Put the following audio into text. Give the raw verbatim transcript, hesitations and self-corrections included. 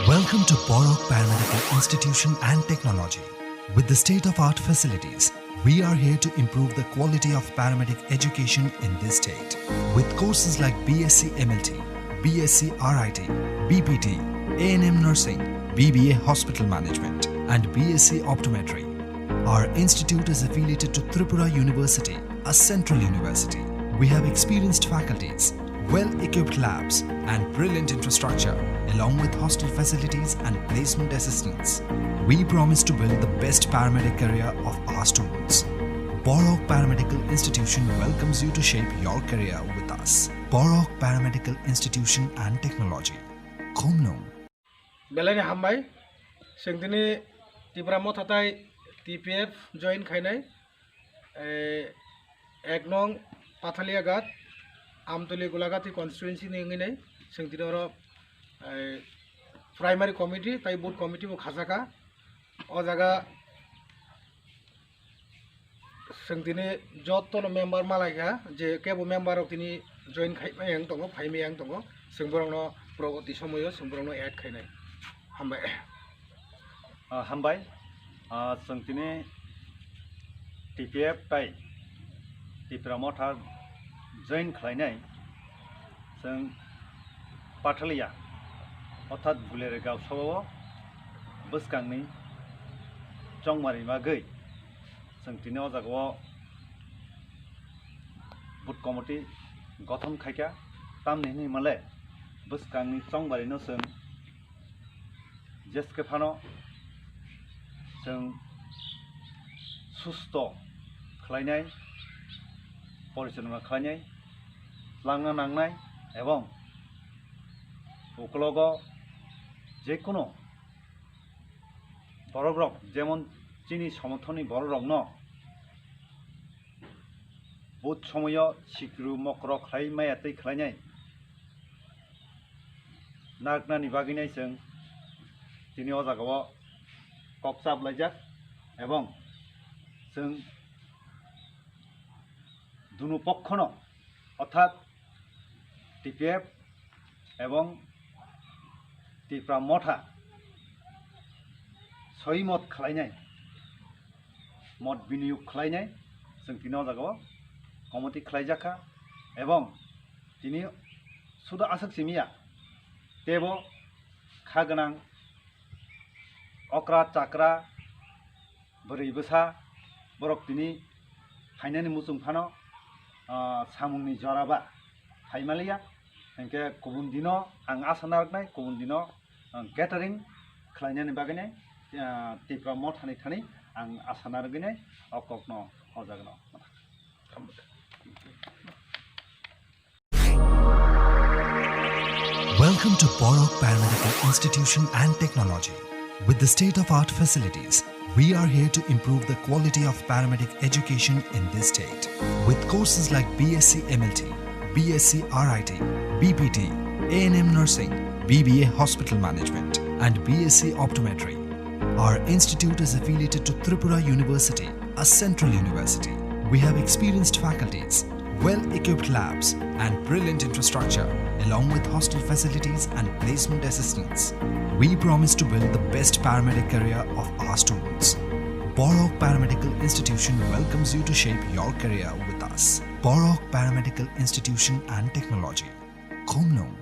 Welcome to Borok Paramedical Institution and Technology. With the state-of-art facilities, we are here to improve the quality of paramedic education in this state. With courses like B S C M L T, B S C R I T, B P T, A N M nursing, B B A hospital management, and B S C optometry, our institute is affiliated to Tripura University, a central university. We have experienced faculties, well-equipped labs, and brilliant infrastructure, along with hostel facilities and placement assistance. We promise to build the best paramedic career of our students. Borok Paramedical Institution welcomes you to shape your career with us. Borok Paramedical Institution and Technology, Khumlung. Belai ni hambai. Chwng tini Tipra Motha tai T P F join khainai, eh, ek nong Pathaliaghat, Amtoli Golagati constituency ni wngwi nai. Chwng tini oro, eh, primary committee tai booth committee bo khajaka. O jaga chwng tini jotono member malaikha, je kebo member rok tini join khai maya wng tongo, phai maya wng tongo. Chwng borokno poroboti somoyo chwng borokno add khainai. Hambai. Ah, hambai. Ah, chwng tini T P F tai Tipra Motha join khlainai. Chwng Pathalia, orthat Bulere Gaosao bwskangni chongmari bagwi chwng tini o jagao booth committee gothon khaikha, tamni hwnwi male bwskangni chongmarino chwng jeske phano chwng susto khlainai, porichalona khlainai, langna nangnai, ebong ukologo jekunu borokrok, jemon chini somothoni borokrokno booth somoyo sikru mokro khlai maya twi khlainai narwknani bagwinai chwng tini o jagao kok chap laijak, ebong chwng dunu pokhono, orthat T P F ebong Tipra Motha soi mot khlainai, mot biniyog khlainai, chwng tini o jagao committee khlaijakha, ebong tini sudu aswk simiya, tebo kha gwnang okra chakra, bwrwi bwsa, borok tini phainani muchung phano, ah, samungni jora ba phai maliya. Hinkhe kubun dino ang asa narwknai, kubun dino, ah, gathering khlainani bagwinai, ah, Tipra Mothani thani ang asa narwgwinai o kokno hojagno. Welcome to Borok Paramedical Institution and Technology. With the state-of-art facilities, we are here to improve the quality of paramedic education in this state. With courses like B S C M L T, B S C R I T, B P T, A N M nursing, B B A hospital management, and B S C optometry, our institute is affiliated to Tripura University, a central university. We have experienced faculties, well-equipped labs, and brilliant infrastructure, along with hostel facilities and placement assistance. We promise to build the best paramedic career of our students. Borok Paramedical Institution welcomes you to shape your career with us. Borok Paramedical Institution and Technology, Khumlung.